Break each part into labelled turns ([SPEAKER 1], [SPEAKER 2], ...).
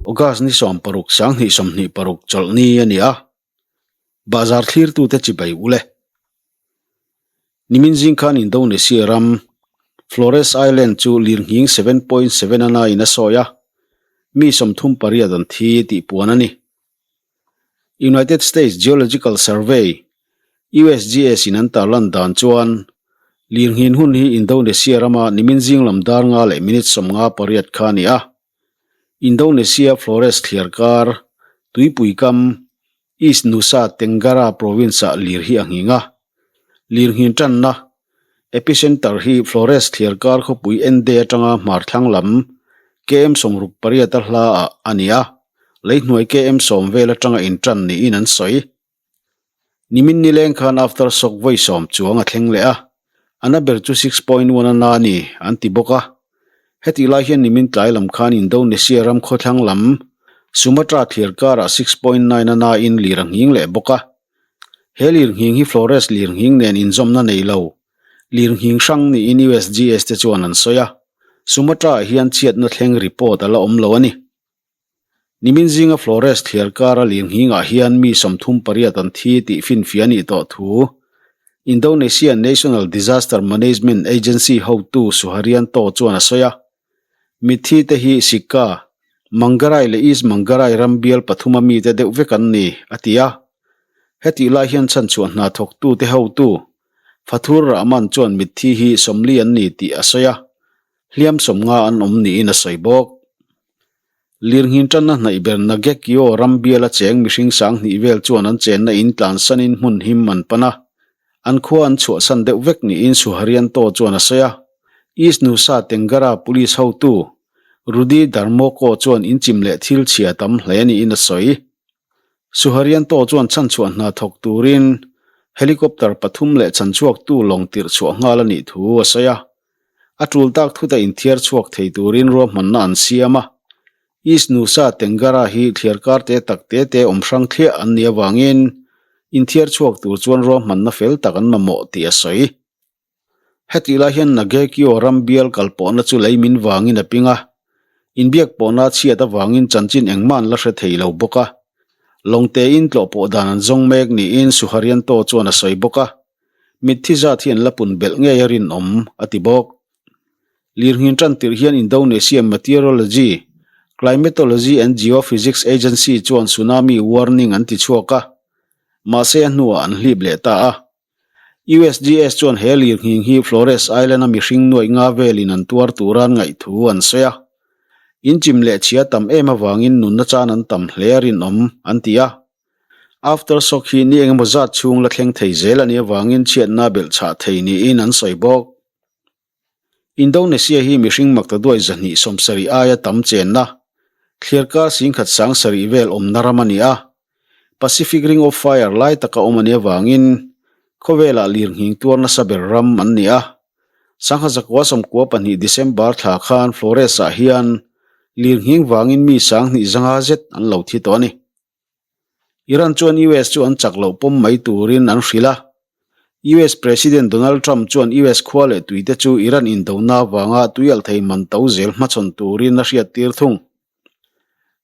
[SPEAKER 1] August ni 16 2026 chawlhni a ni a, Bahzar thlirtute chibai ule. Nimin zing khan Indonesia ram Flores Island chu lirnghing 7.7 a naiin a sawi a, mi 38 an thi tih puan a ni. United States Geological Survey, USGS, in an tarlan dan chuan lirnghin hun hi Indonesia rama nimin zing lam dar nga leh minute 58 kha a ni a. Indonesia Flores thliarkar, tuipui kam, East Nusa Tenggara province-ah lir hi a nghing a. Lirnghin tanna, epicenter, hi Flores thliarkar khawpui Ende atanga hmarthlang lam km 68 a hlaah a ni a, leihnuai km 10 vel atanga intan niin an sawi. Nimin nileng khan aftershock vawi 10 chuang a thleng leh a, a na ber chu 6.1 a na a ni, an ti bawk a. Hetih lai hian nimin tlai lam khan Indonesia ram khawthlang lam Sumatra thliar karah 6.9 a nain lir a nghing leh bawk a. He lir nghing hi Flores lir nghing nen inzawmna nei lo, lir nghing hrang niin USGS te chuan an sawi a. Sumatra-ah hian chhiatna thleng report a la awm lo a ni. Nimin zinga Flores thliar kara lir nghingah hian mi 38 an thi tih finfiah a nih tawh thu Indonesia National Disaster Management Agency hotu Suharyanto chuan a sawi a. Mitthi te hi Sikka, Manggarai leh East Manggarai ram bial pathuma mite deuh vek an ni, a ti a. Hetih lai hian chhanchhuah hna thawktute hotu Fathur Rahman chuan mitthi hi 40 an ni tih a sawi a. Hliam 50 an awm niin a sawi bawk. Lirnghin tanna hnaih ber Nagekyo ram biala cheng mihring 2000 vel chuan an chenna in tlansanin hmun him an pan a, an khua an chhuahsan deuh vek niin Suharyanto chuan a sawi a. East Nusa Tenggara Police hotu Rudi Darmoko chuan inchim leh thil chhia tam hle niin a sawi. Suharyanto chuan chhanchhuah hna thawk turin helicopter pathum leh chhanchhuaktu lawng tirh chhuah nghal a nih thu a sawi a. A tul tak thuta inthiar chhuak thei turin ruahmanna an siam a. East Nusa Tenggara hi thliarkar te tak te te awm hrang thliah an nih avangin inthiar chhuak tur chuan ruahmanna fel tak an mamawh tih a sawi. Hetih lai hian Nagekyo ram bial kalpawhna chu lei min vangin a ping a, inbiak pawhna chhiat avangin chanchin engmah an la hre thei lo bawk a. Lawngtein tlawhpawh dan an zawng mek niin Suharyanto chuan a sawi bawk a. Mitthi zat hi an la pun belh ngei a rinawm, a ti bawk. Lirnghin tan tirh hian Indonesia Meteorology, Climatology and Geophysics Agency chuan tsunami warning an ti chhuak a, mahse a hnuah an hlip leh ta a. USGS chuan he lirnghing hi Flores Island-a mihring nuaih nga velin an tuar tura an ngaih thu an sawi a. Inchim leh chhia tam em avangin nunna chan an tam hle a rinawm, an ti a. Aftershock hi ni engemaw zat chhung la thleng thei zel a nih avangin chhiatna belh chhah thei niin an sawi bawk. Indonesia hi mihring maktaduai 270 aia tam chenna, thliarkar 10,700 vel awmna ram a ni a. Pacific Ring of Fire lai taka awm a nih avangin khawvelah lirnghing tuar nasa ber ram an ni a. 1992 December thla khan Flores-ah hian lirnghing vangin mi 2500 zet an lo thi tawh a ni. Iran chuan US chu an chak loh pawm mai turin an hrilh a. US President Donald Trump chuan US khua leh tuite chu Iran indona avanga tuialhthei man to zel hmachhawn turin a hriattir thung.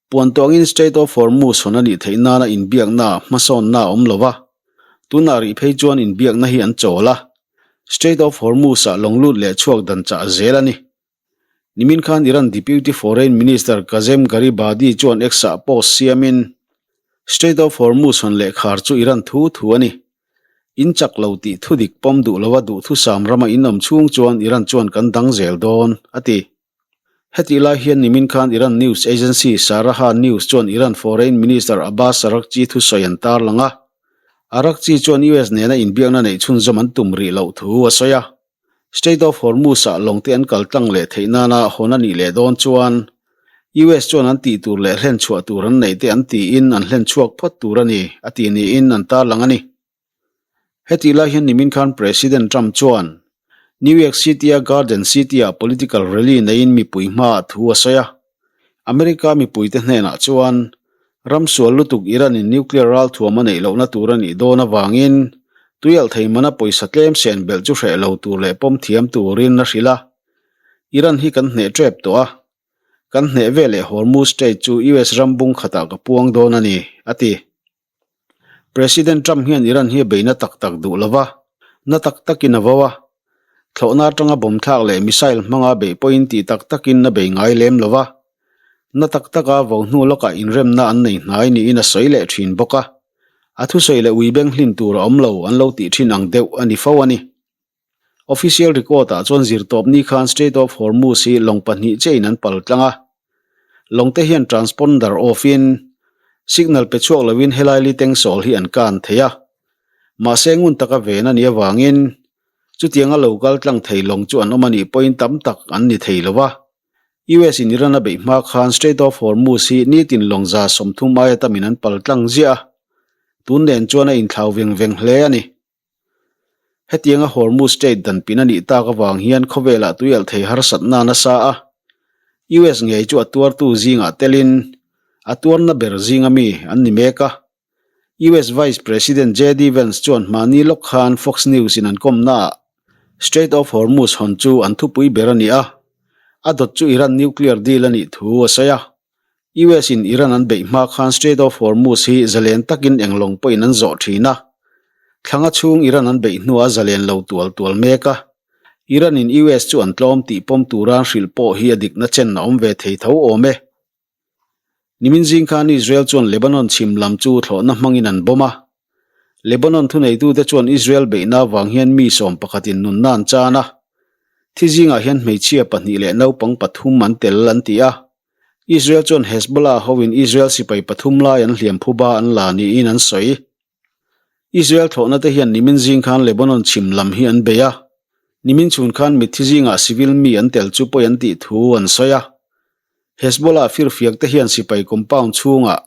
[SPEAKER 1] Puan tawngin Strait of Hormuz hawn a nih theih nana inbiakna hmasawnna a awm lo va, tunah rih phei chuan inbiakna hi an chawl a, Strait of Hormuz-ah lawng lut leh chhuak dan chah zel a ni. Nimin khan Iran Deputy Foreign Minister Kazem Gharibadi chuan X-ah post siamin, Strait of Hormuz hawn leh khar chu Iran thu thu a ni. In chak lo tih thu dik pawm duh lova duhthusam rama in awm chhung chuan Iran chuan kan dang zel dawn, a ti. Hetih lai hian nimin khan Iran news agency Saraha News chuan Iran Foreign Minister Abbas Araghchi thusawi an tarlang a. Araghchi chuan US nena inbiakna neih chhunzawm an tum rih loh thu a sawi a. Strait of Hormuz-ah lawngte an kal tlang leh theih nana hawn a nih leh dawn chuan US chuan an tih tur leh hlen chhuah tur an neih te an tiin an hlen chhuak phawt tur a ni, a ti niin an tarlang a ni. Hetih lai hian nimin khan President Trump chuan New York City-a Garden City-ah political rally neiin mipui hmaah thu a sawi a. America mipuite hnenah chuan ram sual lutuk Iran-in nuclear ralthuam a neih lohna tur a nih dawn avangin tuialhthei mana pawisa tlem sen belh chu hreh lo tur leh pawm thiam turin a hrilh a. Iran hi kan hneh tep tawh a. Kan hneh veleh Hormuz Strait chu US ram bung khatah ka puang dawn a ni, a ti. President Trump hian Iran hi a bei na tak tak duh lo va, na tak takin a vo a. Thlawhna atanga bomb thlak leh missile hmanga beih pawhin tih tak takin a bei ngai lem lo va. Na tak taka vo hnu lawkah inremna an nei hnai niin a sawi leh thin bawk a. A thusawi leh ui beng hlin tur a awm lo an lo tih thin ang deuh a ni fo a ni. Official record-ah chuan zirtawpni khan Strait of Hormuz hi lawng pahnih chiahin an pal tlang a. Lawngte hian transponder off-in, signal pe chhuak loin helai li tengsawl hi an kan thei a. Mahse ngun taka ven a nih avangin, chutianga lo kal tlang thei lawng chu an awm a nih pawhin tam tak an ni thei lo va. US in Iran a beih hma khan Strait of Hormuz hi nitin lawng 130 aia tamin an pal tlang ziah a. Tun nen chuan a inthlau veng veng hle a ni. Hetianga Hormuz Strait dan pin a nih tak avang hian khawvelah tuialh thei harsatna a nasa a, US ngei chu a tuartu zingah telin a tuarna ber zinga mi an ni mek a. US Vice President JD Vance chuan hmahni lawk khan Fox News in an kawmnaah Strait of Hormuz hawn chu an thupui ber a ni a, a dawt chu Iran nuclear deal a nih thu a sawi a. US in Iran an beih hma khan Strait of Hormuz hi zalen takin eng lawng pawhin an zawh thin a. Thlanga chhung Iran an beih hnuah zalen lo tual tual mek a. Iran in US chu an tlawm tih pawm tura an hrilh pawh hi a dikna chen a awm ve thei tho awm e. Nimin zing khan Israel chuan Lebanon chhim lam chu thlawhna hmangin an bomb a. Lebanon thuneitute chuan Israel beihna avang hian mi sawm pakhatin nunna an chan a. Thi zingah hian hmeichhia pahnih leh naupang pathum an tel an ti a. Israel chuan Hezbollah hoin Israel sipai pathum lai an hliam phuba an la niin an sawi. Israel thlawhna te hian nimin zing khan Lebanon chhim lam hi an bei a. Nimin chhun khan mitthi zingah civil mi an tel chu pawi an tih thu an sawi a. Hezbollah firfiak te hian sipai compound chhungah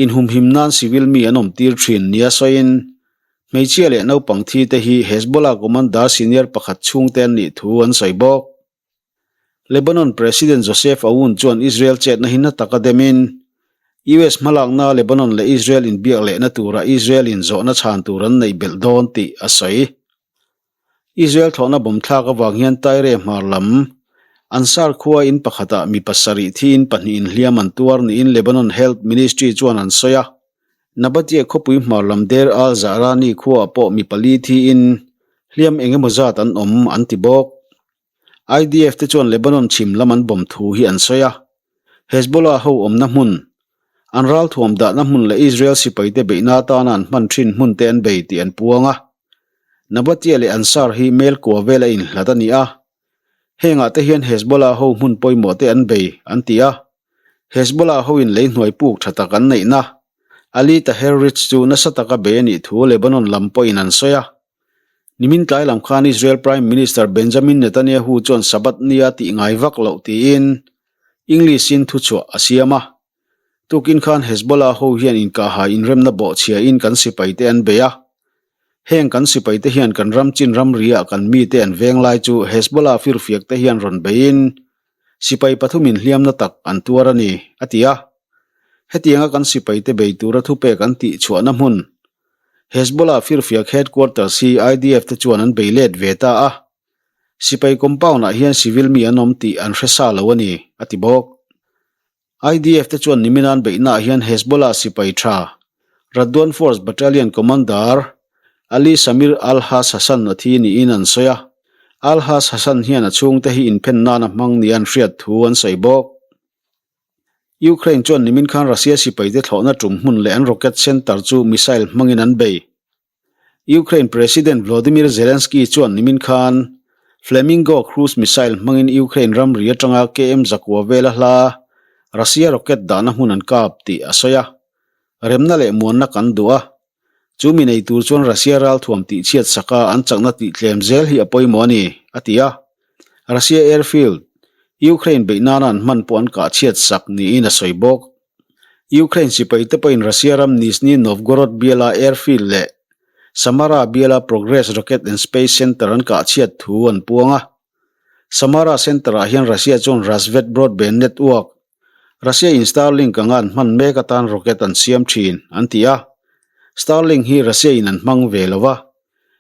[SPEAKER 1] inhumhim nan civil mi an awm tir thin nia sawiin hmeichhia leh naupang thi te hi Hezbollah commander senior pakhat chhungte an nih thu an sawi bawk. Lebanon President Joseph Aoun chuan Israel chetna hi na taka demin, US hmalakna Lebanon leh Israel inbiak lehna tura Israel in zawhna chhan tur an neih belh dawn tih a sawi. Israel thlawhna bomb thlak avang hian Tyre hmar lam, Ansar khua in pakhatah mi pasarih thiin pahnih inhliam an tuar niin Lebanon Health Ministry chuan an sawi a. Nabatia khawpui hmar lam Deir al-Zahrani khuaah pawh mi pali thiin hliam eng emaw zat an awm an ti bawk. IDF te chuan Lebanon chhim lam an bomb thu hi an sawi a. Hezbollah ho awmna hmun, an ralthuam dahna hmun leh Israel sipaite beihna atana an hman thin hmun te an bei tih an puang a. Nabatia leh Ansar hi mel kua vel a inhlat a ni a. Hengah te hian Hezbollah ho hmun pawimawh te an bei, an ti a. Hezbollah hoin lei hnuai puk tha tak an neihna, Ali Taher Ridge chu nasa taka bei a nih thu Lebanon lam pawhin an sawi a. Nimin tlai lam khan Israel Prime Minister Benjamin Netanyahu chuan Sabbath nia tih ngai vak loh tiin English-in thuchhuah a siam a. Tukin khan Hezbollah ho hian inkahhai inremna bawhchhiain kan sipaite an bei a. Heng kan sipaite hian kan ram chin ramriah kan mite an veng lai chu Hezbollah firfiakte hian rawn beiin sipai pathumin hliamna tak an tuar a ni, a ti a. Hetianga kan sipaite bei tura thupek an tihchhuahna hmun Hezbollah firfiak headquarters hi IDF te chuan an bei let ve ta a, sipai compound-ah hian civil mi an awm tih an hre sa lo a ni, a ti bawk. IDF te chuan nimin an beihnaah hian Hezbollah sipai tha, Radwan Force Battalion Commander Ali Samir al-Haj Hassan a thi niin an sawi a, al-Haj Hassan hian a chhungte hi inphen nan a hmang nia an hriat thu an sawi bawk. Ukraine chuan nimin khan Russia sipaite thlawhna tum hmun leh an rocket center chu missile hmangin an bei. Ukraine President Volodymyr Zelensky chuan nimin khan Flamingo cruise missile hmangin Ukraine ramri atanga KM zakua vela hla Russia rocket dahna hmun an kap tih a sawi a. Remna leh muanna kan duh a. Chu mi nei tur chuan Russia ralthuam tihchhiat saka an chakna tihtlem zel hi a pawimawh a ni, a ti a. Russia airfield, Ukraine beih nana an hman pawh an kahchhiat sak niin a sawi bawk. Ukraine sipaite pawhin Russia ram Nizhny Novgorod biala airfield leh Samara biala Progress Rocket and Space Center an kahchhiat thu an puang a. Samara Center-ah hian Russia chuan Rassvet broadband network, Russia in Starlink anga an hman mek atan rocket an siam thin, an ti a. Starlink hi Russia in an hmang ve lo a,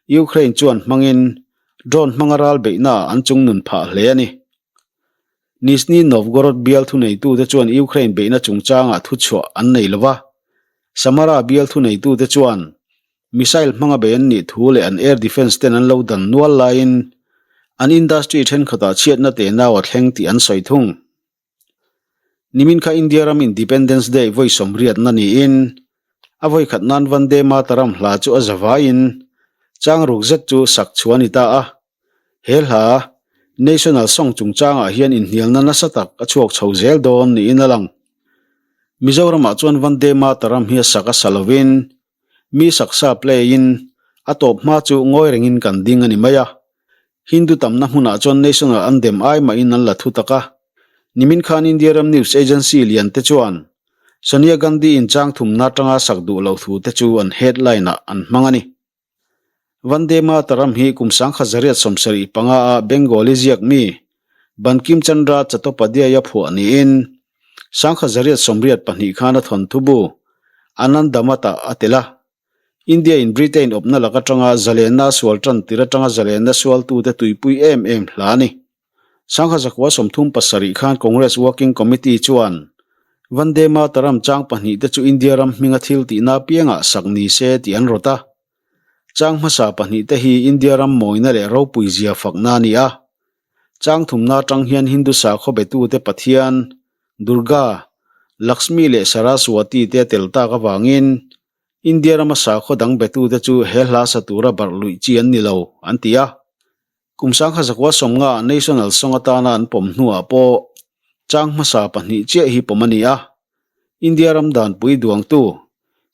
[SPEAKER 1] Ukraine chuan hmangin drone hmanga ral beihnaah an chung nun phah hle a ni. Nizhny Novgorod bial thuneitute chuan Ukraine beihna chungchangah thuchhuah an nei lo va. Samara bial thuneitute chuan missile hmanga bei an nih thu leh an air defence ten an lo dan nual laiin an industry thenkhatah chhiatna tenau a thleng tih an sawi thung. Nimin kha India ram Independence Day vawi sawmriatna niin a vawi khat nan Vande Mataram hla chu a zavaiin chang ruk zet chu sak chhuah a ni ta a. He hla National Song chungchangah hian inhnialna nasa tak a chhuak chho zel dawn niin a lang. Mizoramah chuan Vande Mataram hi a sak a sa lovin Mi saksa play in a tawp hma chu ngawi rengin kan ding a ni mai a. Hindu tamna hmunah chuan National an dem ai mahin an la thu tak a. Nimin khan India ram news agency lian te chuan Sonia Gandhi in chang thumna atanga sak duh loh thu te chu an headline ah an hmang a ni. Vande Mataram hi kum 1975 ah Bengali ziak mi Bankim Chandra Chattopadhyay-a phuah niin 1982 khan a thawnthu bu Anandamath-ah a tel a. India-in Britain awpna lak atanga zalenna a sual tan tir atanga zalenna sualtute tuipui em em hla a ni. 1937 khan Congress Working Committee chuan Vande Mataram chang pahnihte chu India ram hminga thil tihna apiangah sak ni se tih an rawt a. Chang hmasa pahnihte hi India ram mawina leh ropui zia fakna a ni a. Chang thumna atang hian Hindu sakhaw betute Pathian, Durga, Lakshmi leh Saraswati te a tel tak avangin India rama sakhaw dang betute chu he hla sa tura barh luih chi an ni lo, an ti a. Kum 1950 National Song atana an pawm hnuah pawh chang hmasa pahnih chiah hi pawm a ni a. India ram danpui duangtu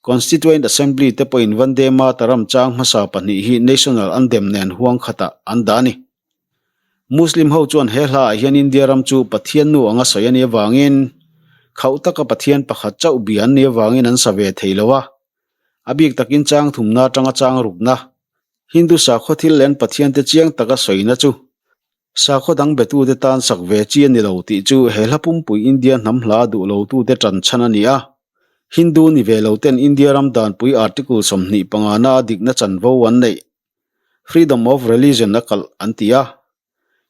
[SPEAKER 1] Constituent Assembly te pawhin Vande Mataram chang hmasa pahnih hi National Anthem nen huang khatah an dah a ni. Muslim ho chuan he hlaah hian India ram chu Pathian nu anga sawi a nih avangin khauh taka Pathian pakhat chauh bia an nih avangin an sa ve thei lo a. A bik takin chang thumna atanga chang rukna, Hindu sakhaw thil leh an Pathian te chiang taka sawina chu sakhaw dang betute tan sak ve chi a ni lo tih chu he hla pumpui India hnam hla duh lotute tan chhan a ni a. Hindu ni ve lo ten India ram danpui Article 25 na a dikna chanvo an neih Freedom of Religion a kalh an ti a.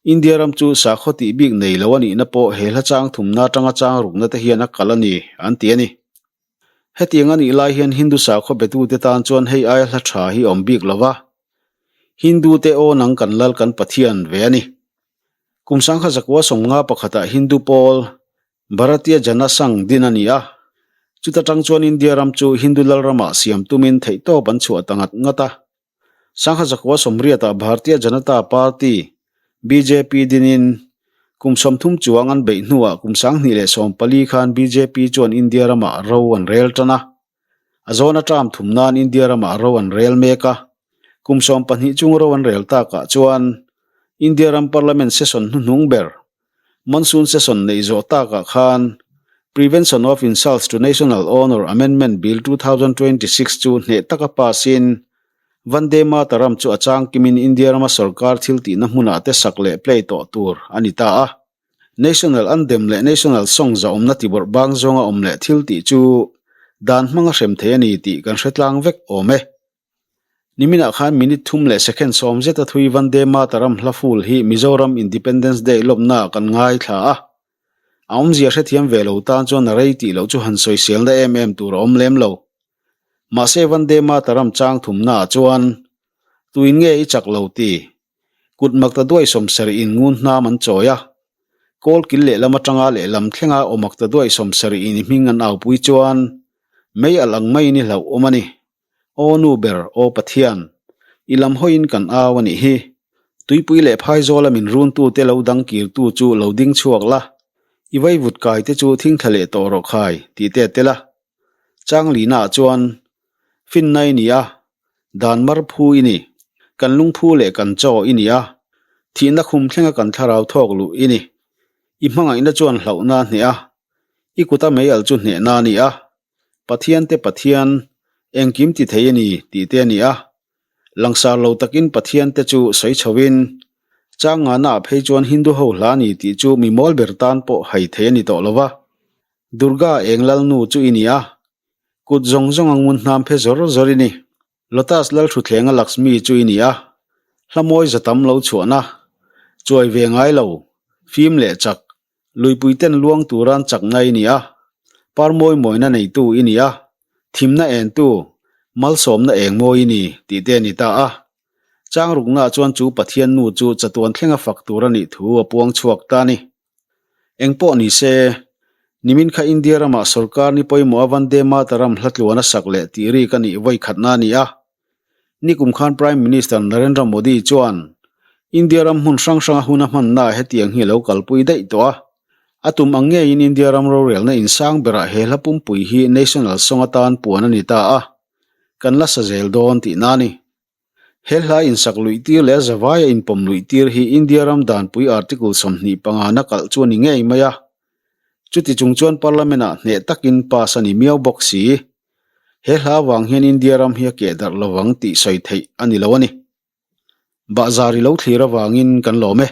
[SPEAKER 1] India ram chu sakhaw tih bik nei lo a nihna pawh he hla chang thumna atanga chang rukna te hian a kalh a ni an ti a ni. Hetiang a nih lai hian Hindu sakhaw betute tan chuan hei aia hla tha hi awm bik lo va. Hindu te aw nang kan lal kan Pathian ve a ni. Kum 1951 pakhatah Hindu pawl Bharatiya Jana Sangh din a ni a. Chuta tang chuan India ram chu Hindu lalramah siam tumin theihtawp an chhuah ta ngat ngat a. 1980-ah Bharatiya Janata Party, bjp, dinin kum 30 chuang an beih hnuah kum 2014 khan bjp chuan India ramah ro an rel tan a. A zawna term thum nan India ramah ro an rel mek a. Kum 12 chung ro an rel takah chuan India ram Parliament session hnuhnung ber Monsoon session neih zawh takah khan Prevention of Insults to National Honour Amendment Bill 2026 chu hneh taka pass in Vande Mataram chu a changkimin India rama sorkar thil tihna hmunah te sak leh play tawh tur a ni ta a. National Anthem leh National Song zahawmna tibawrh bang zawnga awm leh thil tih chu dan hmanga hrem thei a ni tih kan hre tlang vek awm e. Niminah khan minute thum leh second sawm zeta thui Vande Mataram hla full hi Mizoram Independence Day lawmnaah kan ngaithla a. A awmzia hrethiam ve lo tan chuan a rei tih loh chu han sawiselna em em tur a awm lem lo. Mahse Vande Mataram chang thumnaah chuan tuin nge i chak lo ti? Kut makta duai sawmsarih in ngun hnam an chawi a. Kawl kil lehlam atanga lehlam thlenga aw makta duai sawmsarih in i hming an aupui chuan mei alh ang maiin i hlauh awm a ni. Aw nu ber, aw Pathian, i lam hawiin kan au a nih hi. Tuipui leh phaizawla min runtute lo dang kirtu chu lo ding chhuak la, i vaivut kai te chu thingthla leh tawh rawh khai, tih te a tel a. Changlina ah chuan, Finna i ni a, dan mar phu i ni, kan lungphu leh kan chaw i ni a, thihna khum thlenga kan thlarau thawk luh i ni. I hmangaihna chuan hlauhna a hneh a, i kuta meialh chu hnehna a ni a, Pathian te Pathian, engkim ti thei a ni tih te a ni a. Langsar lo takin Pathian te chu sawi chhoin, chang ngana ah phei chuan Hindu ho hla a ni tih chu mi mawl ber tan pawh hai thei a ni tawh lo va. Durga eng lalnu chu i ni a, kut zawng zawng a ngun hnam phe zawr zawr i ni. Lotus Lalthutthlenga Lakshmi chu i ni a, hla mawi za tam lo chhuahna, chuai ve ngai lo, fim leh chak. Luipui ten luang turan chakna i ni a, parmawi mawina neitu i ni a, thimna entu, malsawmna eng mawi i ni tih te a ni ta a. Chang rukna chuan chu Pathian nu chu chatuan thlenga fak tur a nih thu a puang chhuak ta a ni. Eng pawh ni se, nimin kha India ramah sorkar ni pawimawh a Vande Mataram hla tluan a sak leh tih rik a nih vawi khatna a ni a. Nikum khan Prime Minister Narendra Modi chuan India ram hmun hrang hranga hun a hmannaah hetiang hi a lo kalpui daih tawh a. A tum ang ngeiin India ram rorelna insang berah he hla pumpui hi National Song atan puan a ni ta a, kan la sa zel dawn tihna a ni. He hla insak luih tir leh a zavaia inpawm luih tir hi India ram danpui Article 25 na kalh chu a ni ngei mai a. Chuti chung chuan Parliament-ah hneh takin pass a ni miau bawk si. He hla avang hian India ram hi a keh darh lovang tih sawi theih a ni lo a ni. Bahzar i lo thlir avangin kan lawm e.